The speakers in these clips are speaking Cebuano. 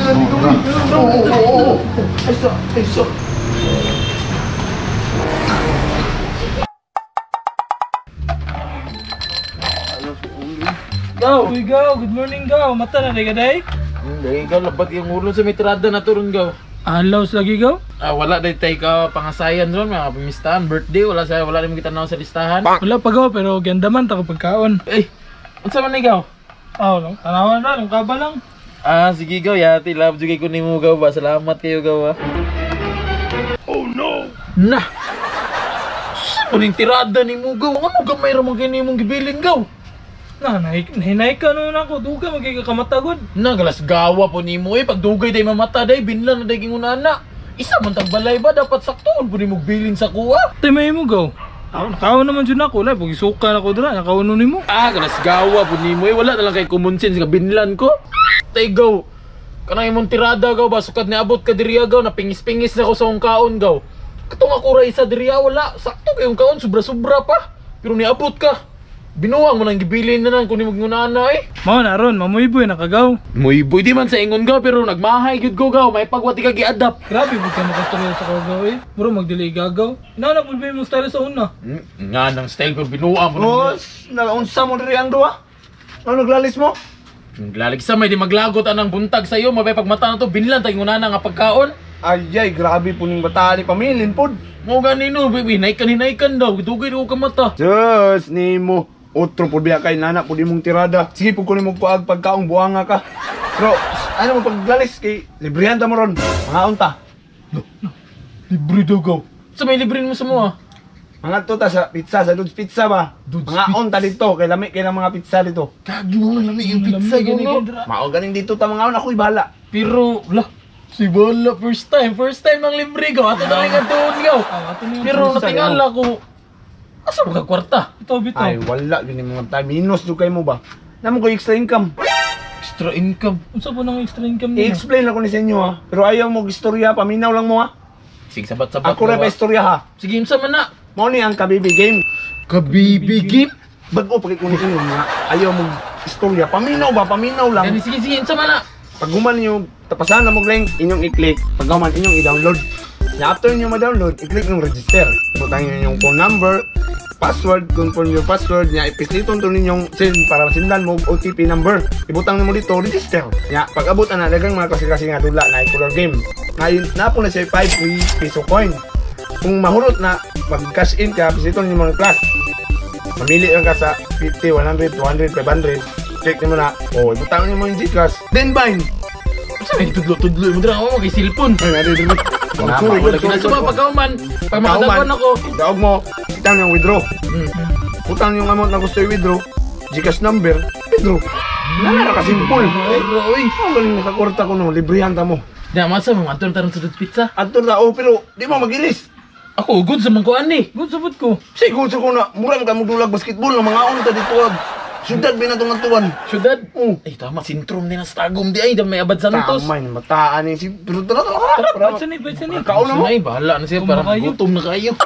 Oo. Ay, so. Go! Uy, go! Good morning, go! Mata na ka day? Hindi, ikaw labat yung ulo sa may tirada na turon gaw. Alaws lagi, go? Ah, wala day tay ka pangasayan ron, mga pamistahan, birthday, wala sa wala rin mo kita sa listahan. Wala pa, go, pero ganda man ta pagkaon. Eh, unsa man ikaw? Oh, no. Tanawan ra, nung kaba lang. Ah, sige gaw, yati love jugay ko nimo gaw ba. Salamat kayo gaw. Ah. Oh no. Na. Sa ning tirada nimo gaw? Ano gamay ra man kay nimong gibilin gaw? Na, nahinay ka noon ako, dugay magkakamatagod. Na, galas gawa po nimo eh. Pag dugay day mamata day, binlan na day gingunana. Isa man tang balay ba, dapat saktoon po nimo bilin sa kuha. Tay may mo gaw. Ako, nakaon naman dyan ako, lai, pag isuka na ko dira, nakaon nun nimo. Ah, galas gawa po nimo eh. Wala na lang kay common sense nga binlan ko. Tay gaw, kanang imong tirada gaw ba, sukad niabot ka diriya gaw, napingis-pingis na ko sa akong kaon gaw. Katong ako ra isa diriya, wala. Sakto kayong kaon, sobra-sobra pa. Pero niabot ka. Binuang mo nang gibilin na lang kung ni magnunana eh. Mao na ron, mamuyboy nakagaw. Muyboy di man sa ingon gaw, pero nagmahay gyud ko gaw, may pagwati ka gi-adapt. Grabe mo ka makastorya sa kagaw eh. Bro, magdili gagaw. Ina na pud mo style sa una. Nga nang style pero binuang mo. Boss, naunsa mo diri ang duha? Ano naglalis mo? Naglalig sa may di maglagot anang buntag sa iyo, mabay pagmata na to binlan tag ingunana nga pagkaon. Ayay, grabe po ning bata ni pamilin pod. Mo ganino, baby, hinaykan daw, dugay daw ka mata. Diyos nimo. Otro po biya kay nana po di mong tirada. Sige po kunin mo kuag pagkaong buwanga ka. Pero ano mo paglalis kay librihan ta mo ron. Mga unta. No, no. Libre daw gaw. Sa may libre mo sa mo ah. Mga to ta sa pizza, sa Dude's Pizza ba? Dude's mga unta dito kay lami kay mga pizza dito. Kagi mo lang lami yung pizza gani no. Mao ganing dito ta mga ako'y bahala. Pero la si Bala first time ng libre gaw. Ato na lang doon gaw. Pero natingala ko. Asa mo ka kwarta? Ito, bito. Ay, wala. Yun yung mga time. Minus doon kayo mo ba? Naman ko extra income. Extra income? Unsa po nang extra income niyo? I-explain ako ni sa inyo ha. Pero ayaw mo istorya, paminaw lang mo ha. Sige, sabat-sabat. Ako rin pa istorya ha. Sige, unsa man na. Mao ni ang Kabibi Game. Kabibi Game? Bago pakikunin inyo nga. Ayaw mo istorya. Paminaw ba? Paminaw lang. Gani, sige, sige. Unsa man na. Pag human niyo, tapasan na mo link, inyong i-click. Pag human, inyong i-download. Na after niyo ma-download, i-click yung register. Butang niyo yung phone number, password, confirm your password niya, ipisliton to ninyong send para sindan mo OTP number. Ibutang nimo dito, register. Nya, pag abot ana daghang mga klase-klase nga dula na color game. Ngayon napo na siya 5 free peso coin. Kung mahurot na, mag-cash in ka, pisliton nimo ang class. Mamili lang ka sa 50, 100, 200, 500. Click nimo na. Oh, ibutang nimo yung GCash. Then bind. Sa may tudlo-tudlo mo dira ako kay cellphone. Ay, nari diri. Sorry, pag makadagwan ako, daog mo, itang yung withdraw. Utang yung amount na gusto i-withdraw, GCash number, withdraw. Wala na ka-simple. Uy, ang galing nakakorta ko no, librihan ta mo. Di, masa mo, adto na taron sa Dude's Pizza. Adto na, oh, pero di mo magilis. Ako, good sa mong kuan ni. Good sa pud ko. Sige, good sa ko na, mura mo ka mong basketball, na mga on ta dito. Syudad ba na itong atuan? Syudad? Oo. Ay, tama, sintrom din ang Tagum di ay, may Abad Santos. Tama, yun, mataan eh. Pero tara, tara, tara. Ba't saan eh? Kaon na mo. Ay, bahala na siya, parang gutom na kayo.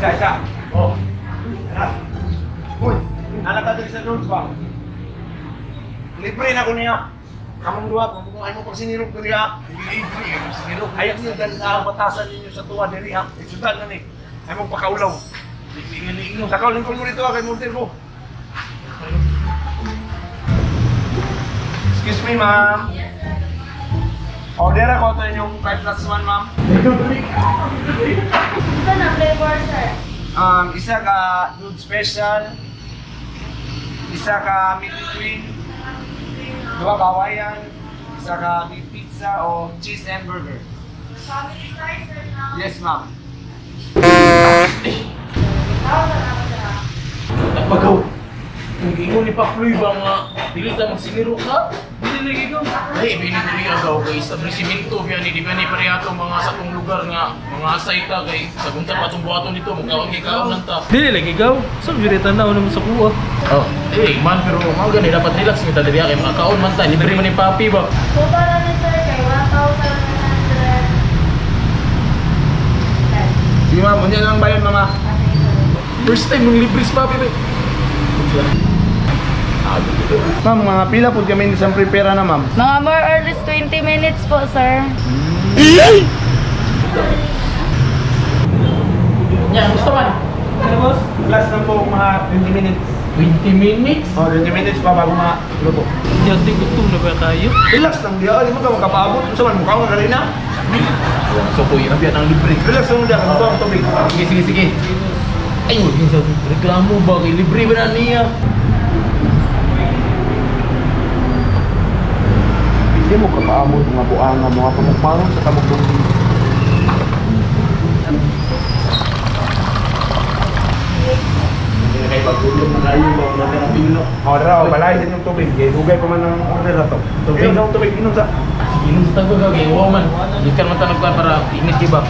Isa, isa. Oo. Tara. Uy, nalata din sa Dude's ba? Libre na ko niya. Kamong duha, kung ay mo pag sinirog diri ha. Libre, ay mo sinirog. Ayaw niyo dahil na batasan ninyo sa tuwa diri ha. Syudad na ni. Ay mo pakaulaw. Sakaw lingkod mo dito kay Muntir ko. Excuse me, ma'am. Yes, sir. Order ako ito yung 5+1, ma'am. Isa na flavor, sir. Isa ka nude special. Isa ka meat twin. Dua ka Hawaiian. Isa ka meat pizza o cheese and burger. Family size, sir, now. Yes, ma'am. Pagaw. Kung ingon ni Pakloy ba nga dili ta magsiniro ka? Dili lagi gaw. Ay, bini dili agaw kay sa simento biya ni di ba ni pareha mga sa tong lugar nga mga asay ta kay sa gunta pa tong buhaton dito magkaon kay kaon lang ta. Dili lagi gaw. Sa jud tan-aw na mo sa kuha. Oh, eh man pero mao gani dapat relax mi ta diri kay mga kaon man ta libre man ni papi ba. Total na ni sir kay 1,100. Sige ma'am, unya lang bayon mama. First time mong libre sa papi ba. Ma'am, mga pila po kami sa prepare na, ma'am. Mga more or less 20 minutes po, sir. Nya, gusto man. Ano, boss? Last lang po mga 20 minutes. 20 minutes. Oh, 20 minutes pa bago maluto. Yati, gutom na ba kayo? Relax lang diya, di mo ka makapaabot. Unsa man mukha ka kanina? So kuya, nabiyan ang libre. Relax lang diya, kamuha ang tubig. Sige, sige, sige. Ay, wag yun sa reklamo ba? Kay libre ba na niya? Hindi mo kapaabot mga buanga, mga pamukmarong sa kamog tubig. Hindi na kayo pagulong na kayo ba? Wala ka ng pilo. Oh, dara, balay sa inyong tubig. Kay dugay pa man ang order na to. Tubig? Inom sa akong tubig, inom sa. Sige, inom sa tago kay wow man. Hindi ka naman tanong para init di ba?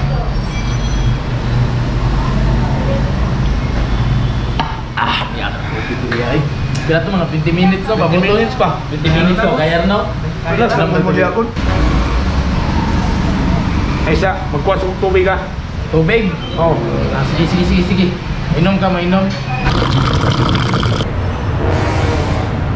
Ah, yan. Tubig niya ay. Pila to mga 20 minutes no? 20 minutes pa. 20 minutes no? Kaya no? Relax lang mo diya kun. Ay sa, magkuha sa tubig ka. Tubig. Oh. Ah, sige, sige, sige, sige. Inom ka, mainom.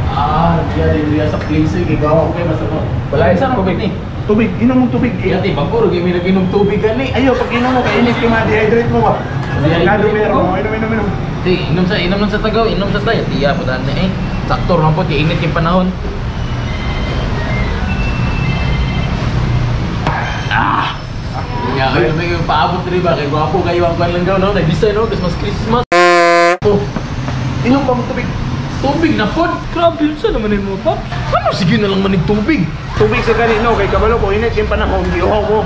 Ah, diya, diya, diya sa place eh. Kaya gawa ko kayo, basta ko. Balay sa sa tubig ni. Tubig, inom mo tubig. Kaya ti, bago, rin kami nag-inom tubig gani. Ayo, pag inom mo, kainit ka ma-dehydrate mo ba? Dehydrate Kado meron ko. mo, inom, inom, inom. Sige, inom lang sa tagaw, inom sa tayo. Tiya, putaan na eh. Sakto rin po, init yung panahon. Ah! Ya, kayo may paabot rin ba? Kay gwapo kayo ang kwan lang gaw, no? Nag-design, no? Christmas, Christmas. Oh, Inom pa mo tubig. tubig na pod. Grabe yun sa naman yung mga paps. Ano sige na lang manig tubig? Tubig sa ganino, kay kabalo ko, init yung panahon, giuhaw mo.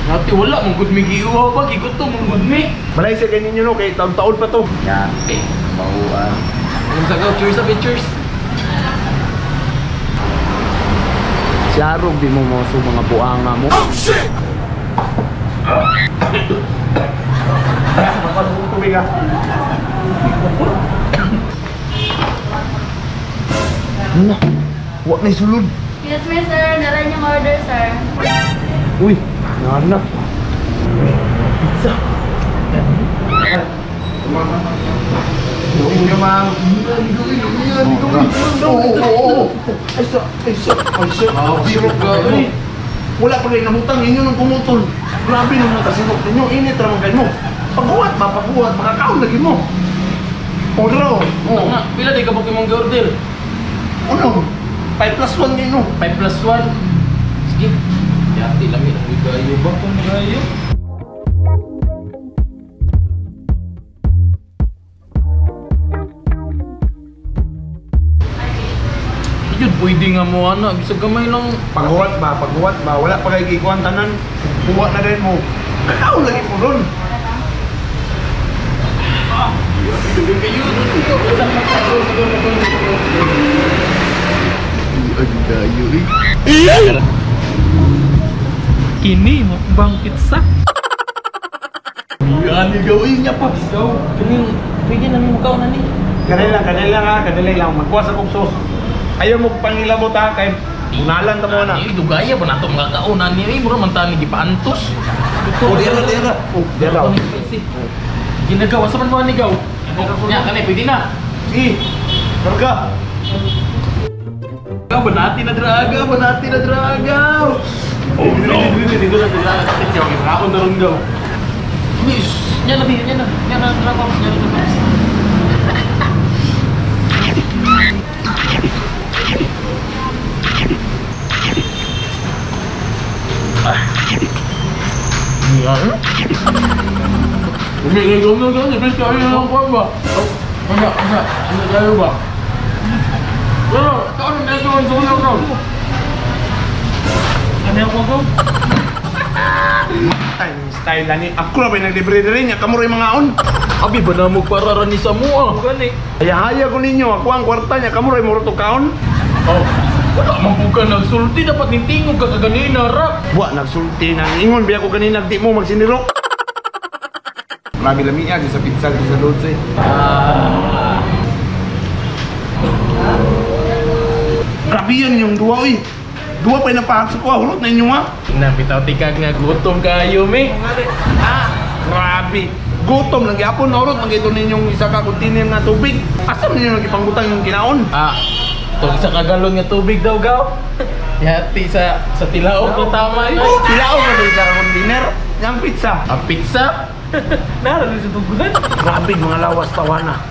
Nati wala mong good mi giuhaw ba gigutom mong good mi. Balay sa ganino no, kay taon-taon pa to. Yate, bauan. Anong sagaw? Cheers abi, cheers. Siyarog di mo mo sa mga buanga mo. Oh shit! Magkuha sa tubig ah. Ano? Wa na sulod. Excuse me, sir. Naran yung order, sir. Uy, nana. Pizza. Thank you, ma'am. Oo, oo, oo. Ay, sa, ay, sa, ay, sa. Zero ka. Ay, wala pa kayo namutang inyo nung pumutol. Grabe naman kasinok ninyo. Init ramang kayo mo. Pagbuhat ba, pagbuhat, makakaon lagi mo. Order oh. Oo. Nga, pila di ka ba mong order? Ano? 5 plus 1 ngayon, no? 5 plus 1. Sige. Yate lami ang gigayo ba? Gutom na kayo. Yun, pwede nga mo ana, bisag gamay lang. Paghuwat ba, paghuwat ba, wala pa kayo gikuhan tanan. Huwat na din mo. Kakaon lagi mo ron. Kini, mukbang pizza. Yan, gawin niya pa. So, kini pwede na mo kaon ani. Kanila, kanila nga, kanila lang. Magkuha sa kong sauce. Ayaw mo pangilabot ha, kay unalan ta mo na. Ani dugaya pa nato mga kaon ani ay mura man tani gipaantos. Oh, dira, dira. Oh, dira. Ano spicy? Ginagawa sa man mo ani gaw. Nya kani pwede na. Sige, karga. Gaw banati na draga, banati na draga. Oh no. Dito na dito na dito na kaon na ron gaw. Miss, nya na nya na nya na na paps, nya na paps. Ah. Hindi, hindi, hindi, hindi, hindi, ba? Ano, ano, ano tayo ba? Pero, kaon na ito ang sulo ko. Ano yung ko? Ay, style ani. Ako ra ba naglibre diri niya kamo ray mga on. Abi ba na mo para ni sa mo ah? Gani. Hayahaya ko ninyo, ako ang kwarta niya kamo ray muro to kaon. Oh, wala man po ka nagsulti, dapat nintingog ka kaganina, rap. Wa nagsulti nang ingon biya ko kanina di mo magsiniro. Grabe lami niya sa pizza di sa dulce. Ah. Grabe yan yung duwa oy. Duwa pa napahak sa kuha, hulot na inyo ha. Tingnan, bitaw tikag nga gutom kayo, me. Ah, grabe. Gutom lang gyapon naurot man gito ninyong isa ka container nga tubig. Asa man ninyo nagipangbutang yung kinaon? Ah, itong isa ka galon nga tubig daw gaw. Yati sa tilaok na tama eh. Tilaon na ba isa ka container? Yang pizza. Ang pizza? Nara rin sa tugulan. Grabe mga lawas tawana.